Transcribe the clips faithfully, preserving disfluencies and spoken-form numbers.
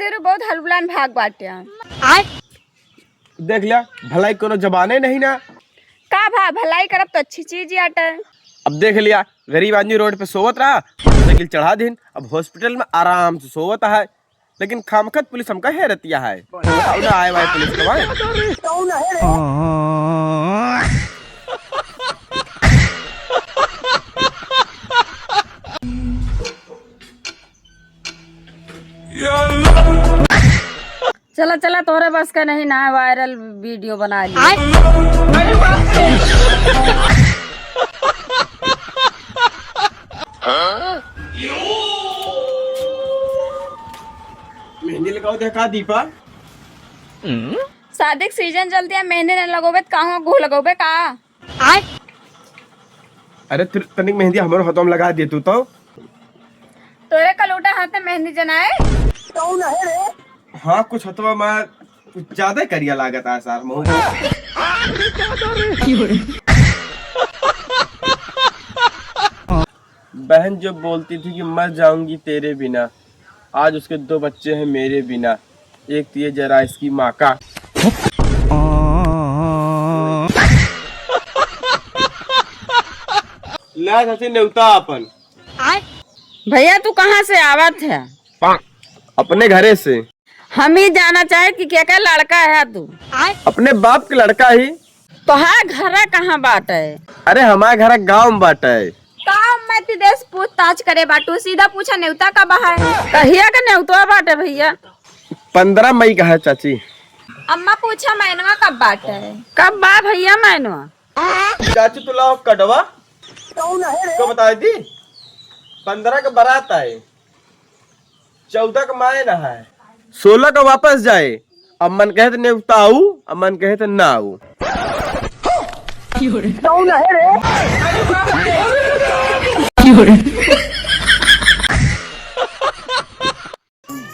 तेरे बहुत हलबुलान भाग बाटे। देख लिया, भलाई कोनो जबाने नहीं ना। का भा, भलाई करब तो अच्छी चीज ही आटे। अब देख लिया, गरीब आदमी रोड पे सोवत रहा, मोटरसाइकिल चढ़ा दिन, अब हॉस्पिटल में आराम से सोवत है। लेकिन खामखत पुलिस हमका हेरतिया है। कौन आए वाए पुलिस के भाई? चला, चला, तोहरे बस का नहीं ना है, वायरल वीडियो बना ली। मेहंदी लगाओ दे का दीपा? शादी के सीजन चलती है, मेहंदी न लगोबे त कहूँ गो लगोबे का? अरे तु-, तनिक मेहंदी हमरो हाथों में लगा दे तू तो। तोरे कलूटा हाथ में मेहंदी जनाए। कौन है रे? हाँ, कुछ हथवा में कुछ ज्यादा ही करिया लागत है सार, मुँह। बहन जो बोलती थी कि मर जाऊंगी तेरे बिना, आज उसके दो बच्चे हैं मेरे बिना। एक तो ये जरा इसकी माँ का। ले सचिन नेवता अपन। भैया, तू कहाँ से आवत है? अपने घरे से। हम ही जाना चाहे कि के का लड़का है तू? अपने बाप के लड़का ही। तोहार घर कहाँ बाटे? अरे, हमार घर गाँव में बाटे। गाँव में तू देश पूछताछ करे बाटू, सीधा पूछा नेवता कब है? कहिया का नेवता बाटे भैया? पन्द्रह मई का है चाची। अम्मा पूछा महीनवा कब बाटे? कब बा भैया महीनवा? चाची, तू लाओ कटवा। कौन है रे? तो बता दी, पन्द्रह के बारात आए, चौदह के मायना है, सोलह के वापस जाए। अब मन कहे तो नेवता आऊ, अब मन कहे तो ना आऊ। कौन है रे?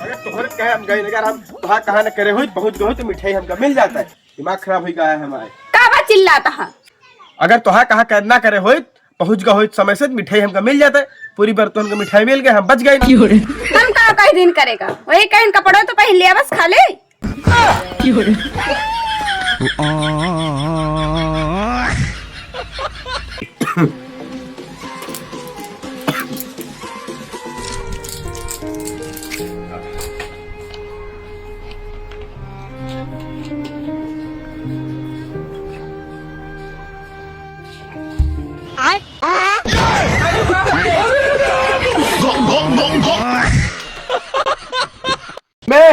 अगर तोहरे कहे हम गए, अगर हम तोहार कहा न करे होई, पहुँच गए होई तो मिठाई हमका मिल जाता है। दिमाग खराब होई गया है हमारे। का बा चिल्लाता है? अगर तोहार कहा कर, ना करे होई, पहुँच गए होई समय से, मिठाई हमका मिल जाता है। पूरी बर्तन का मिठाई मिल गए, हम बच गए। हम का कई दिन करेगा, वही कहीं कपड़ों तो पहन लिया बस खाली। मैं,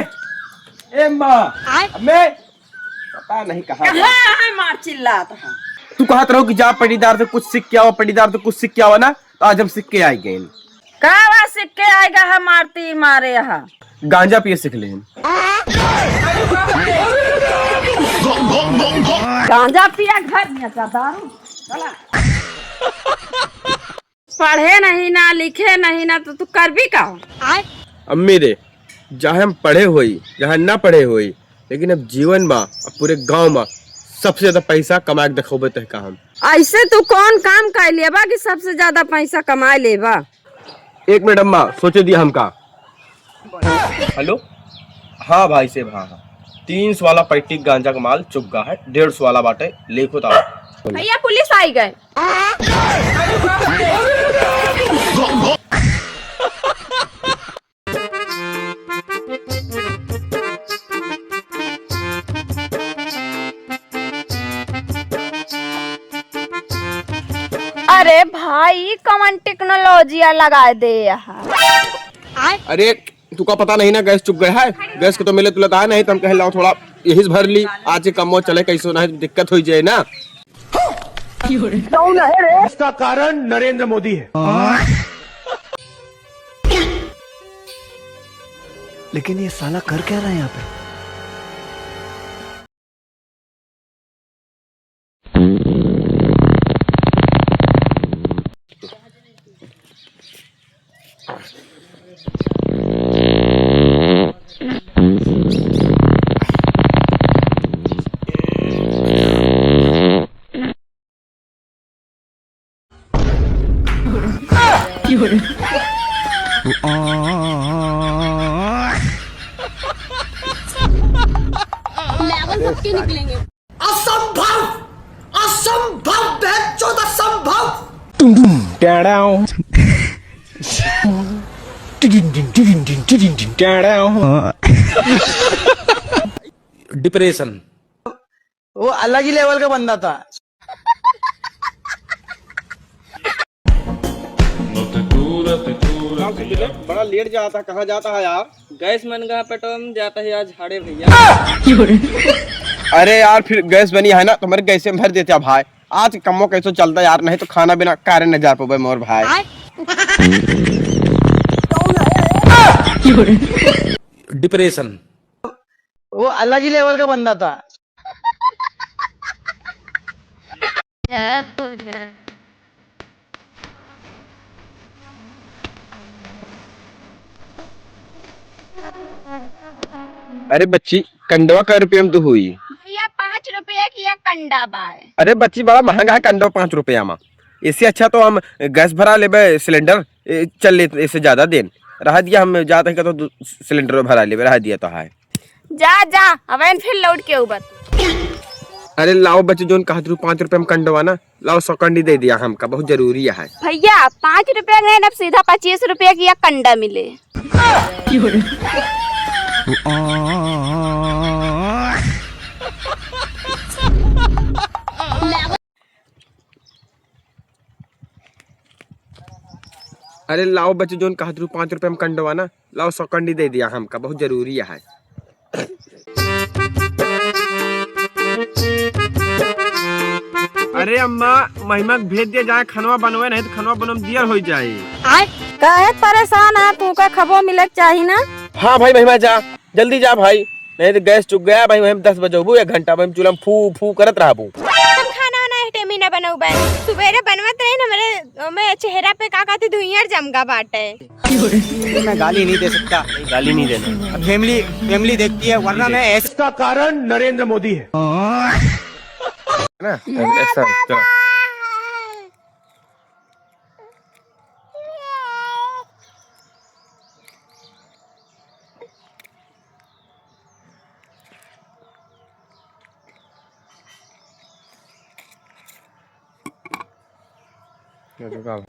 ए माँ, आय? मैं, पता नहीं कहाँ कहाँ गया। है मार चिल्लात है? तू कहत रहो कि जा पटीदार से कुछ सीख के आवा, पटीदार से कुछ सीख के आवा ना, तो आज हम सीख के आइ गए। का बा सीख के आइ गा है मारती मारे यहाँ? गांजा पिए सीख लेन। गांजा पिया घर में जा दारू। चला। पढ़े नहीं ना, लिखे नहीं ना, तो तू करबी का? अम्मी रे, चाहे हम पढ़े होई, चाहे ना पढ़े होई, लेकिन अब जीवन मा, अब पूरे गांव मा सबसे ज्यादा पैसा कमा के देखोबे तह का हम। ऐसे तू कौन काम कर लेबा कि सबसे ज्यादा पैसा कमा लेबा? एक मिनट अम्मा, सोचे दिया हमका। हेलो, हाँ भाई साहब, हाँ, हाँ, तीन सौ वाला पैकेट गांजा का माल चुक गा है, डेढ़ सौ वाला बाटे, लेखो ताओ। भैया, पुलिस आई गए। अरे भाई, कौन टेक्नोलॉजिया लगा दे यहाँ? अरे, तुका पता नहीं ना, गैस चुक गया है। गैस के तो मिले तुलत आए नहीं, तो हम कहे लाओ थोड़ा यही से भर ली, आज के कमो चले, कैसो नहीं दिक्कत हो जाए ना। कौन है रे? इसका कारण नरेंद्र मोदी है। लेकिन ये साला कर क्या रहा है यहाँ पे? सबके निकलेंगे। असंभव! असंभव, बहनचोद, असंभव! टुम टुम, टैडाओ। टिडिन डिन, टिडिन डिन, टिडिन डिन, टैडाओ। Depression। वो अलग ही level का बंदा था। बड़ा लेट जाता, कहाँ जाता है यार? गैस मन का पेट्रोल जाता है आज झाड़े भैया। अरे यार, फिर गैस बनी है ना, तो मेरे गैस में भर देते हैं भाई। आज कमो कैसो चलता यार, नहीं तो खाना बिना कारे न जा पावे मोर भाई। Depression। वो अलग ही level का बंदा था। अरे बच्ची, कंडवा कै रुपया में तो हुई? भैया, पाँच रुपया की एक कंडा बाय। अरे बच्ची, बड़ा महंगा है कंडवा पाँच रुपया में। इससे अच्छा तो हम गैस भरा लेबे सिलेंडर, ए, चल ले, इससे ज्यादा देन। रह दिया, हम जात है तो दू-, सिलेंडर भरा लेबे, रह दिया तो है। जा, जा, अबहिन फिर लौट के उबत। अरे लाओ बच्ची, जोन कहत रहू पाँच रुपया में कंडवा ना, लाओ सौ कंडी दे दिया हमका, बहुत जरूरी है। भैया, पाँच रुपया गए, अब सीधा पच्चीस रुपया की एक कंडा मिले। अरे लाओ बच्ची, जोन कहत रहू पाँच रुपया में कंडवा ना, लाओ सौ कंडी दे दिया हमका, बहुत जरूरी है। अरे अम्मा, महिमा के भेज दिया जाए, खनवा बनवे, नहीं तो खनवा बनवे में दियर हो जाए। काहे परेशान है, तू का खबो मिले के चाही ना। हाँ भाई, महिमा जा, जल्दी जा भाई, नहीं तो गैस चुक गया भाई, वहीं दस बजोबू, एक घंटा भाई चूल्हा में फू फू करत रहबू। हम खाना वाना ए टाइम ही ना बनौबे, सुबेरे बनवत रही ना, मेरे, मेरे चेहरा पे का कहते धुइयार जमगा बाटे। मैं गाली नहीं दे सकता। गाली नहीं देना। फैमिली, फैमिली देखती है, वरना मैं ऐसे इसका कारण नरेंद्र मोदी है। है ना? ऐसा, चलो।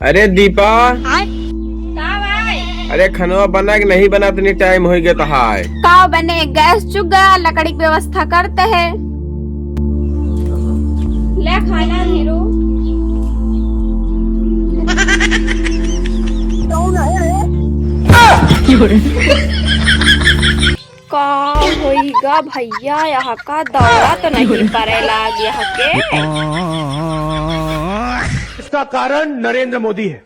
अरे दीपा। का भाई? अरे खनवा बना कि नहीं बना, इतनी टाइम होइ गया तो हाय। का बने, गैस चुक गया, लकड़ी की व्यवस्था करते हैं। ले खाना हीरो। का होइगा भैया, यहाँ का दौरा तो नहीं पड़े लाग यहाँ के? इसका कारण नरेंद्र मोदी है।